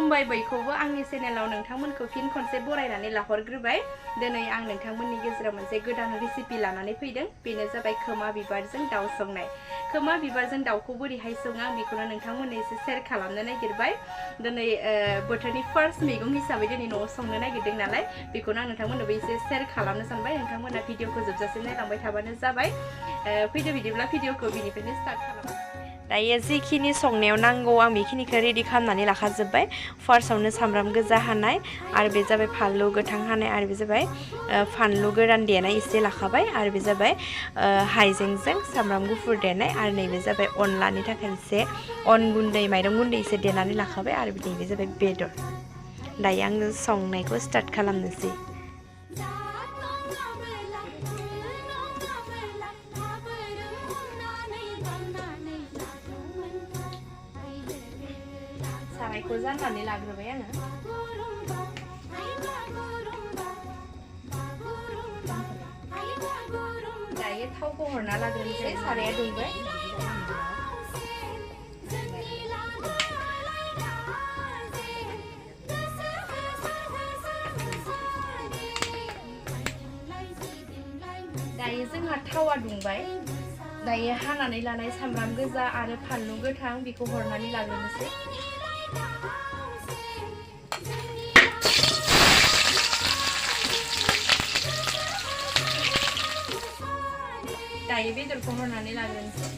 खुलुमबाय बयखौबो आंनि चेनेलाव नोंथांमोनखौ फिन खनसे बरायनानै लाहरग्रोबाय। दिनै आं नोंथांमोननि गेजेराव मोनसे गोदान रेसिपि लानानै फैदों। बेनो जाबाय खोमा बिबारजों दाउ संनाय। खोमा बिबारजों दाउखौ बोरैहाय सङो आं बेखौनो नोंथांमोननो एसे शेयार खालामनो नागिरबाय। दिनै बोथोरनि फार्स्ट मैगं हिसाबै दिनै न'आव संनो नागिरदों नालाय बेखौनो आं नोंथांमोननोबो एसे शेयार खालामनो सानबाय। नोंथांमोना भिडिअखौ जोबजासिम नायलांबाय थाबानो जाबाय। फैदो बिदिब्ला भिडिअखौ बिनिफ्रायनो स्टार्ट खालाम। दायो जिखिनि संनायाव नांगौ आं बेखिनिखौ रेडि खालामनानै लाखाजोब्बाय। फार्स्टआवनो सामब्राम गोजा हानाय आरो बे जाबाय फानलु गोथां हानाय आरो बे जाबाय फानलु गोरान देनाय एसे लाखाबाय आरो बे जाबाय हाइजेंजों सामब्राम गुफुर देनाय आरो नैबे जाबाय अनलानि थाखाय एसे अन गुन्दै माइरं गुन्दै एसे देनानै लाखाबाय आरो नैबे जाबाय बेदर। दायो आङो संनायखौ स्टार्ट खालामनोसै। सारायखौ जाननानै लाग्रोबाय आङो। दायो थावखौ हरना लाग्रोनोसै। साराया दुंबाय। दायो जोंहा थावा दुंबाय। दायो हानानै लानाय सामब्राम गोजा आरो फानलु गोथां बेखौ हरनानै लाग्रोनोसै। दायो बेदरखौ हरनानै लाग्रोनोसै।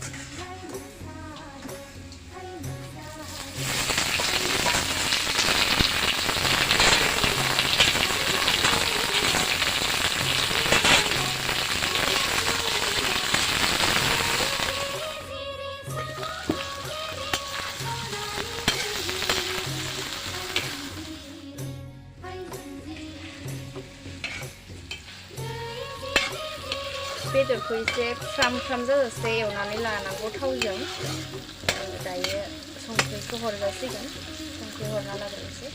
बेदरखौ एसे फ्राम फ्राम जाजासे एवनानै लानांगौ थावजों। दायो संख्रिखौ हरजासिगोन। संख्रि हरना लाग्रोनोसै।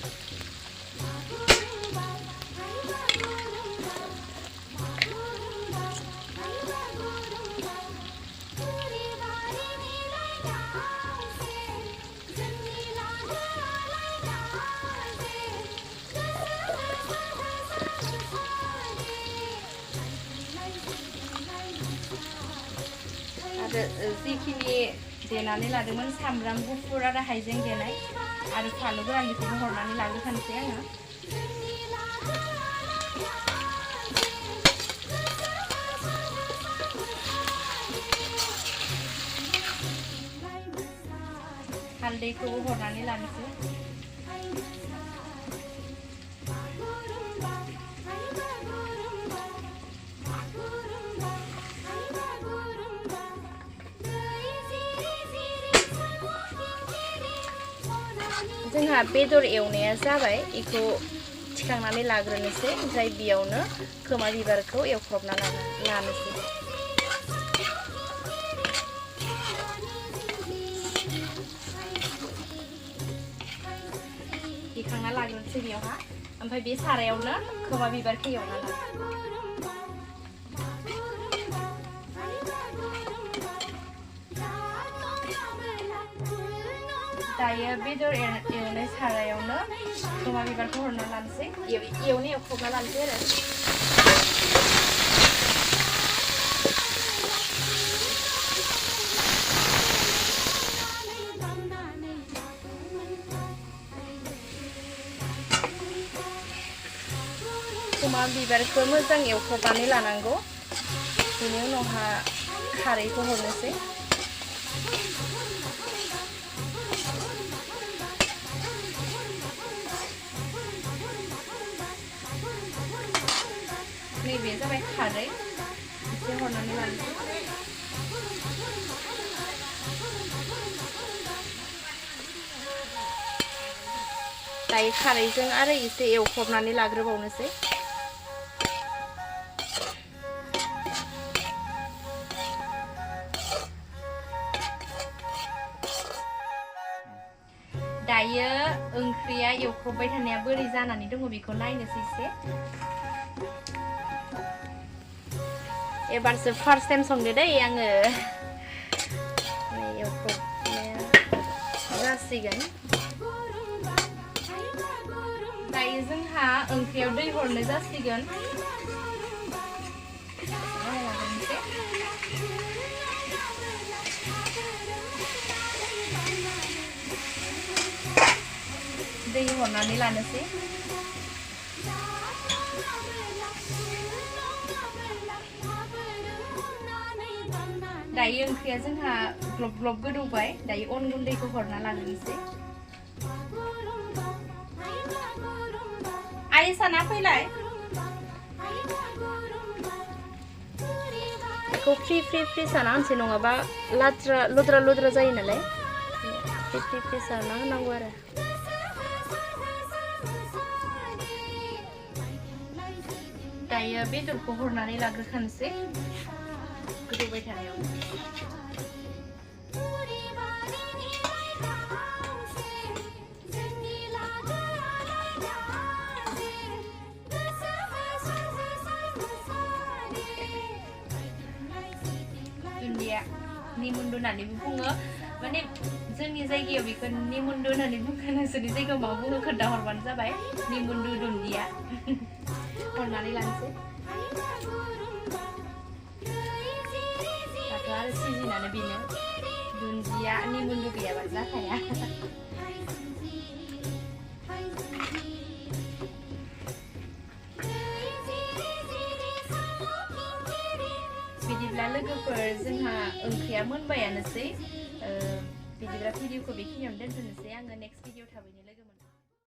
जिखिनि देनानै लादोंमोन सामब्राम गुफुर आरो हाइजें देनाय आरो फानलु गोरान बेखौबो हरनानै लाग्रोखानोसै आङो। हालदैखौबो हरनानै लानोसै। जोंहा बेदर एवनाया जाबाय। बेखौ थिखांनानै लाग्रोनोसै। ओमफ्राय बेयावनो खोमा बिबारखौ एवख्रबना लानोसै। दिखांना लाग्रोनोसै बेयावहा। ओमफ्राय बे सारायावनो खोमा बिबारखौ एवना लानोसै। दायो बेदर एवनाय सारायावनो खोमा बिबारखौ हरना लानोसै। एवख्रबना लानोसै आरो। खोमा बिबारखौ मोजां एवख्रबनानै लानांगौ। बेनि उनावहा खारैखौ हरनोसै। नैबे जाबाय खारै एसे हरनानै लानोसै। दायो खारैजों आरो एसे एवख्रबनानै लाग्रोबावनोसै। दायो ओंख्रिया एवख्रबबाय थानाया बोरै जानानै दङ बेखौ नायनोसै एसे। एबारसो फार्स्ट टाइम संदो दै आङो। एवख्रबनाया जासिगोन। दायो जोंहा ओंख्रियाव दै हरनो जासिगोन दै हरनानै लानोसै दायो ओंख्रिया जोंहा ग्लब ग्लब गोदौबाय दायो अन गुन्दैखौ हरना लाग्रोनोसै आइ साना फैलाय बेखौ फ्रि फ्रि फ्रि साना होनसै नङाबा लाद्रा लद्रा लद्रा जायो नालाय फ्रि फ्रि फ्रि साना होनांगौ आरो दायो बेदरखौ हरनानै लाग्रोखानोसै गोदौबाय थानायाव दुन्दिया निमुन्दु होननानैबो बुङो माने जोंनि जायगायाव बेखौ निमुन्दु होननानै बुङो नोंसोरनि जायगायाव मा बुङो खोन्थाहरबानो जाबाय निमुन्दु दुन्दिया हरनानै लानोसै दाथ' आरो सिजोनानो बेनो दुन्दिया निमुन्दु गैयाबा जाखाया बिदिब्ला लोगोफोर जोंहा ओंख्रिया मोनबायानोसै बिदिब्ला भिडिअखौ बेखिनियावनो दोनथ'नोसै आङो नेक्स्ट